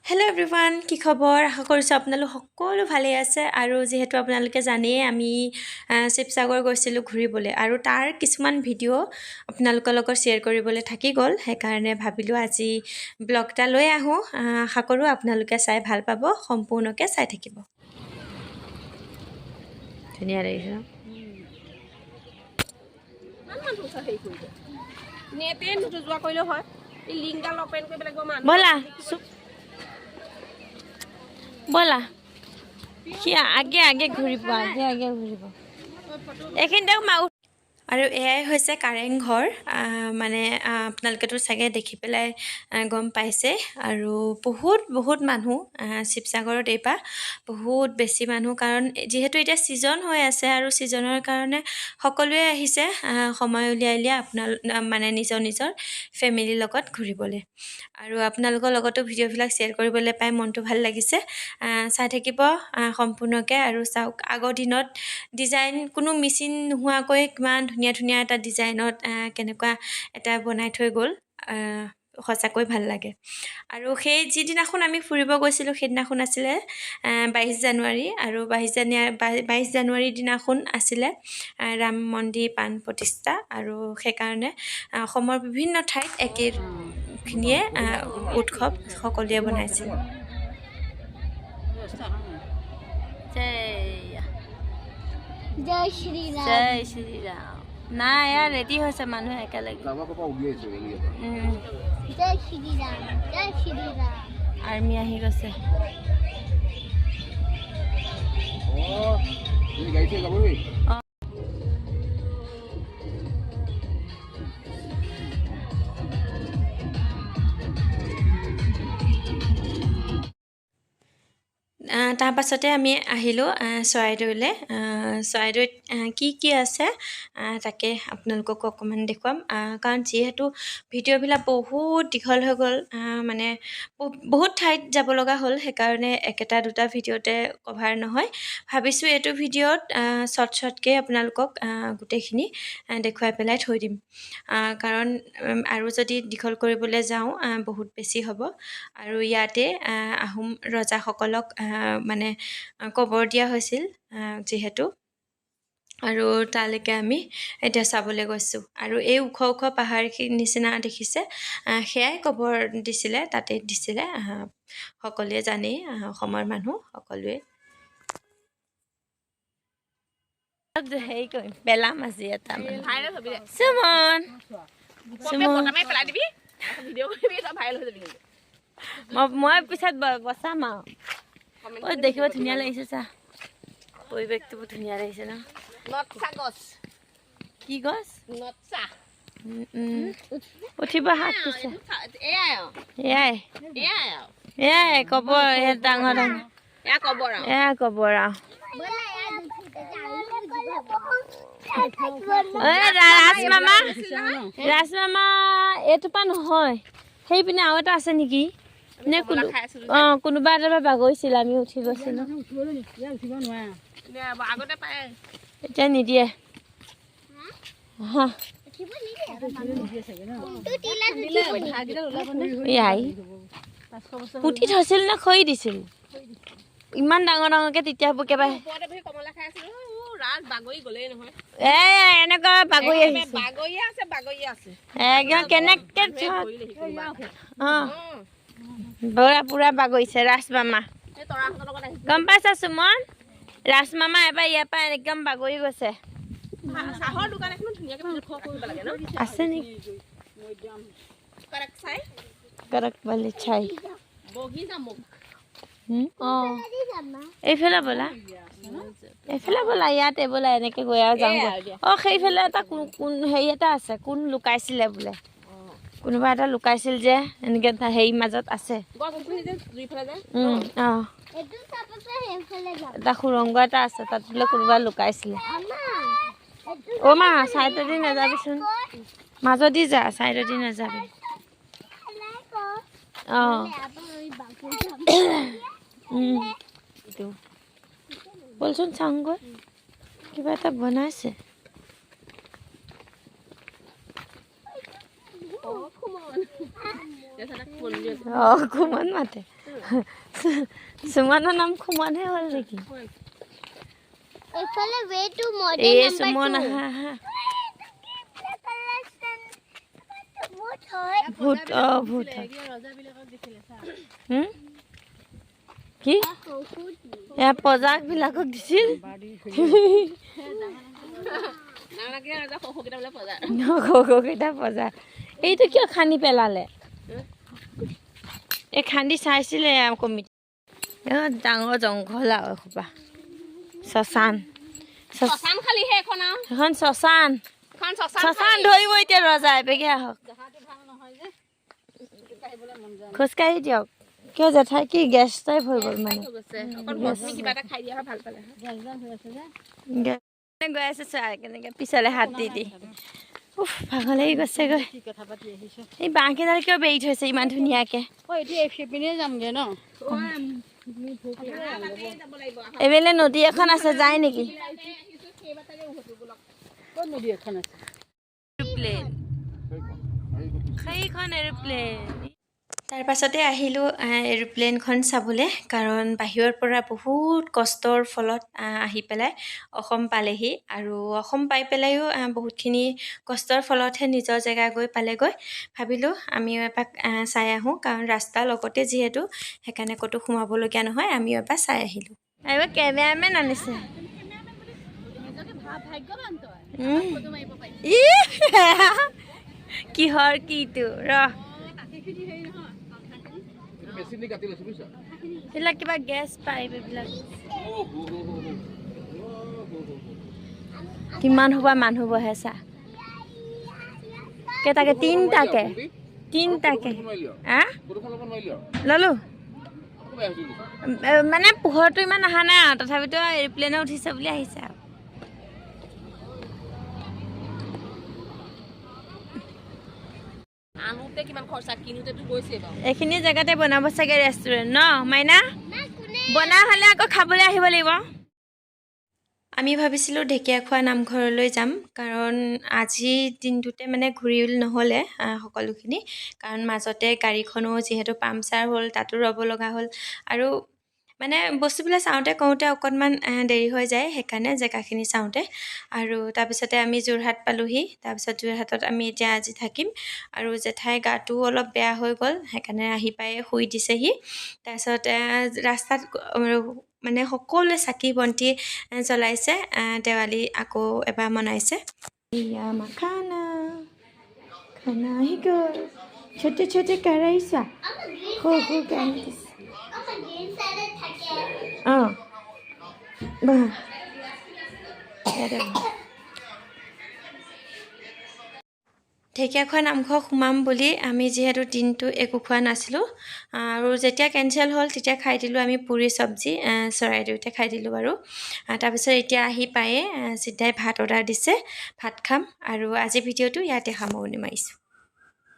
Hello' everyone, কি খবৰ? আশা কৰিছোঁ আপোনালোক সকলো ভালেই আছে। আৰু যিহেতু আপোনালোকে জানেই আমি শিৱসাগৰ গৈছিলোঁ ঘূৰিবলৈ আৰু তাৰ কিছুমান ভিডিঅ' আপোনালোকৰ লগত শ্বেয়াৰ কৰিবলৈ থাকি গ'ল, সেইকাৰণে ভাবিলোঁ আজি ব্লগ এটা লৈ আহোঁ। আশা কৰোঁ আপোনালোকে চাই ভাল পাব, সম্পূৰ্ণকৈ চাই থাকিব। ধুনীয়া লাগিছে। ব'লা ব'লা, সি আগে আগে ঘূৰিব, আগে আগে ঘূৰিব। এইখিনিতে মাউ। আৰু এয়াই হৈছে কাৰেংঘৰ। মানে আপোনালোকেতো চাগে দেখি পেলাই গম পাইছে। আৰু বহুত বহুত মানুহ শিৱসাগৰত এইবাৰ বহুত বেছি মানুহ, কাৰণ যিহেতু এতিয়া ছিজন হৈ আছে আৰু ছিজনৰ কাৰণে সকলোৱে আহিছে সময় উলিয়াই উলিয়াই আপোনালোক মানে নিজৰ নিজৰ ফেমিলিৰ লগত ঘূৰিবলৈ। আৰু আপোনালোকৰ লগতো ভিডিঅ'বিলাক শ্বেয়াৰ কৰিবলৈ পাই মনটো ভাল লাগিছে। চাই থাকিব সম্পূৰ্ণকৈ। আৰু চাওক, আগৰ দিনত ডিজাইন কোনো মেচিন নোহোৱাকৈ কিমান ধুনীয়া ধুনীয়া এটা ডিজাইনত কেনেকুৱা এটা বনাই থৈ গ'ল, সঁচাকৈ ভাল লাগে। আৰু সেই যিদিনাখন আমি ফুৰিব গৈছিলোঁ সেইদিনাখন আছিলে 22 জানুৱাৰী। আৰু 22 জানুৱাৰীৰ দিনাখন আছিলে ৰাম মন্দিৰ প্ৰাণ প্ৰতিষ্ঠা। আৰু সেইকাৰণে অসমৰ বিভিন্ন ঠাইত একেখিনিয়ে উৎসৱ সকলোৱে বনাইছিল। জয় শ্ৰীৰাম, জয় শ্ৰীৰাম। নাই, ইয়াৰ ৰেডি হৈছে মানুহে একেলগে। জয় শ্ৰীৰাম, জয় শ্ৰীৰাম। আৰ্মি আহি গৈছে। তাৰ পাছতে আমি আহিলোঁ চৰাইদেউলৈ। চৰাইদেউত কি কি আছে তাকে আপোনালোককো অকণমান দেখুৱাম, কাৰণ যিহেতু ভিডিঅ'বিলাক বহুত দীঘল হৈ গ'ল, মানে বহুত ঠাইত যাব লগা হ'ল, সেইকাৰণে একেটা দুটা ভিডিঅ'তে কভাৰ নহয়। ভাবিছোঁ এইটো ভিডিঅ'ত শ্বৰ্ট শ্বৰ্টকৈ আপোনালোকক গোটেইখিনি দেখুৱাই পেলাই থৈ দিম, কাৰণ আৰু যদি দীঘল কৰিবলৈ যাওঁ বহুত বেছি হ'ব। আৰু ইয়াতে আহোম ৰজাসকলক মানে কবৰ দিয়া হৈছিল যিহেতু, আৰু তালৈকে আমি এতিয়া চাবলৈ গৈছোঁ। আৰু এই ওখ ওখ পাহাৰখিনি নিচিনা দেখিছে, সেয়াই কবৰ দিছিলে, তাতে দিছিলে। সকলোৱে জানেই, অসমৰ মানুহ সকলোৱে। হেৰি কৰিম, পেলাম আজি এটা। সুমন, মই পিছত বচাম আৰু। অ, দেখিব ধুনীয়া লাগিছে, চা পৰিৱেশটো বহুত ধুনীয়া লাগিছে ন? কি গছ উঠিব হাত দিছে। এয়াই এয়াই কবৰ, ডাঙৰ ডাঙৰ এয়া কবৰ। আৰু ৰাজমামা, ৰাজমামা এইটোপা নহয়, সেইপিনে আৰু এটা আছে নেকি? নে কোনো অঁ কোনোবা এটাৰ পৰা বাগৰিছিল, আমি উঠি গৈছিলোঁ। এতিয়া নিদিয়ে। পুতি থৈছিল নে খৰি দিছিল ইমান ডাঙৰ ডাঙৰকে? তেতিয়া একেবাৰে এনেকুৱা বাগৰি আহিছে একদম, কেনেকে অঁ বৰা পুৰা বাগৰিছে ৰাজমামা। গম পাইছা সুমন? ৰাজমামা এবাৰ ইয়াৰ পৰা একদম বাগৰি গৈছে। আছে নেকি? অঁ, এইফালে ব'লা, এইফালে ব'লা, ইয়াতে ব'লা, এনেকৈ গৈ আৰু যাওঁগৈ। অঁ, সেইফালে এটা কোন হেৰি এটা আছে, কোন লুকাইছিলে বোলে, কোনোবা এটা লুকাইছিল যে এনেকৈ হেৰি মাজত আছে। অঁ, এটা সুৰংগ এটা আছে, তাত বোলে কোনোবা লুকাইছিলে। অ' মা, চাইডেদি নাযাবিচোন, মাজদি যা, চাইডেদি নাযাবি। অঁ, ব'লচোন চাওঁগৈ, কিবা এটা বনাইছে। অঁ, সুমন মাতে। সুমনৰ নাম খুমনহে হ'ল নেকি? এইফালে ৱেটো এই মডেল নাম্বাৰ সুমন, 2। আহা আহা। ভূত হয়। ভূত, অ ভূত হয়। হুম? কি এয়া প্ৰজাবিলাকক দিছিল, সৰুকেইটা প্ৰজা। এইটো কিয় খান্দি পেলালে? এই খান্দি চাইছিলে কমিটি। ডাঙৰ জংঘল আৰু এসোপা, শশান। শ্মশান খালিহে এখন আৰু। এখন শশান। এখন শ্মশান। শশান ধৰিব এতিয়া ৰজা। এপেকে আহক, খোজকাঢ়ি দিয়ক। কিয় জেঠাই, কি গেছ টাইপ হৈ গ'ল মানে? অকণ ভস্মী কিবা এটা খাই দিয়া হয়, ভাল পালে। গৈ আছে চোৱা, কেনেকে পিছলে হাত দি দি। উফ, ভাগৰ লাগি গৈছেগৈ। এই বাঁহকেইডাল কিয় বেৰি থৈছে ইমান ধুনীয়াকে? এতিয়া সেইপিনে যামগে ন? এইফালে নদী এখন আছে, যায় নেকি? ক'ত নদী এখন আছে? এৰোপ্লেন সেইখন, এৰোপ্লেন। তাৰ পাছতে আহিলোঁ এৰোপ্লেনখন চাবলৈ, কাৰণ বাহিৰৰ পৰা বহুত কষ্টৰ ফলত আহি পেলাই অসম পালেহি আৰু অসম পাই পেলাইও বহুতখিনি কষ্টৰ ফলতহে নিজৰ জেগা গৈ পালেগৈ। ভাবিলোঁ আমিও এপাক চাই আহোঁ, কাৰণ ৰাস্তাৰ লগতে যিহেতু, সেইকাৰণে ক'তো সোমাবলগীয়া নহয়। আমিও এবাৰ চাই আহিলোঁ। এইবাৰ কেমেৰামেন আনিছে। ই কিহৰ কিটো ৰ। মেচিন দি কাটি লৈছো, বুজিছা? এইবিলাক কিবা গেছ পাইপ এইবিলাক। অ' হো হো হো হো। অ' হো হো হো। কিমান সোপা মানুহ বহে চা, কেইটাকে, তিনটাকে তিনটাকে। আ ফটোখন ল'ব নোৱাৰিলি আৰু? ল'লো। আকৌ বেয়া হৈছে নেকি? মানে পোহৰটো ইমান অহা নাই আৰু, তথাপিতো এৰোপ্লেনে উঠিছে বুলি আহিছে আৰু। আনোতে কিমান খৰচা, কিনোতেতো গৈছে বাৰু। এইখিনি জেগাতে বনাব চাগে ৰেষ্টুৰেণ্ট ন, মাইনা? মা, কোনে? বনা হ'লে আকৌ খাবলৈ আহিব লাগিব। আমি ভাবিছিলোঁ ঢেকীয়াখোৱা নামঘৰলৈ যাম, কাৰণ আজিৰ দিনটোতে মানে ঘূৰি নহ'লে সকলোখিনি, কাৰণ মাজতে গাড়ীখনো যিহেতু পামচাৰ হ'ল, তাতো ৰ'ব লগা হ'ল আৰু মানে বস্তুবিলাক চাওঁতে কওঁতে অকণমান দেৰি হৈ যায়, সেইকাৰণে জেগাখিনি চাওঁতে। আৰু তাৰপিছতে আমি যোৰহাট পালোহি। তাৰপিছত যোৰহাটত আমি এতিয়া আজি থাকিম। আৰু জেঠাই গাটোও অলপ বেয়া হৈ গ'ল, সেইকাৰণে আহি পায়ে শুই দিছেহি। তাৰপিছত ৰাস্তাত মানে সকলোৱে চাকি বন্তি জ্বলাইছে, দেৱালী আকৌ এবাৰ মনাইছে। এয়া আমাৰ খানা, খানা আহি গ'ল। ছোট ছোট কেৰাহী চোৱা, সৰু সৰু কেৰাহী দিছে। আমাৰ গ্ৰীণ চাইডত থাকে। অঁ, বহা, ইয়াতে বহা। ঢেকীয়াখোৱা নামঘৰ সোমাম বুলি আমি যিহেতু দিনটো একো খোৱা নাছিলোঁ আৰু যেতিয়া কেঞ্চেল হ'ল তেতিয়া খাই দিলোঁ আমি পুৰি চব্জি, চৰাইদেউতে খাই দিলোঁ বাৰু। তাৰপিছত এতিয়া আহি পায়ে চিধাই ভাত অৰ্ডাৰ দিছে, ভাত খাম আৰু আজি ভিডিঅ'টো ইয়াতে সামৰণি মাৰিছোঁ।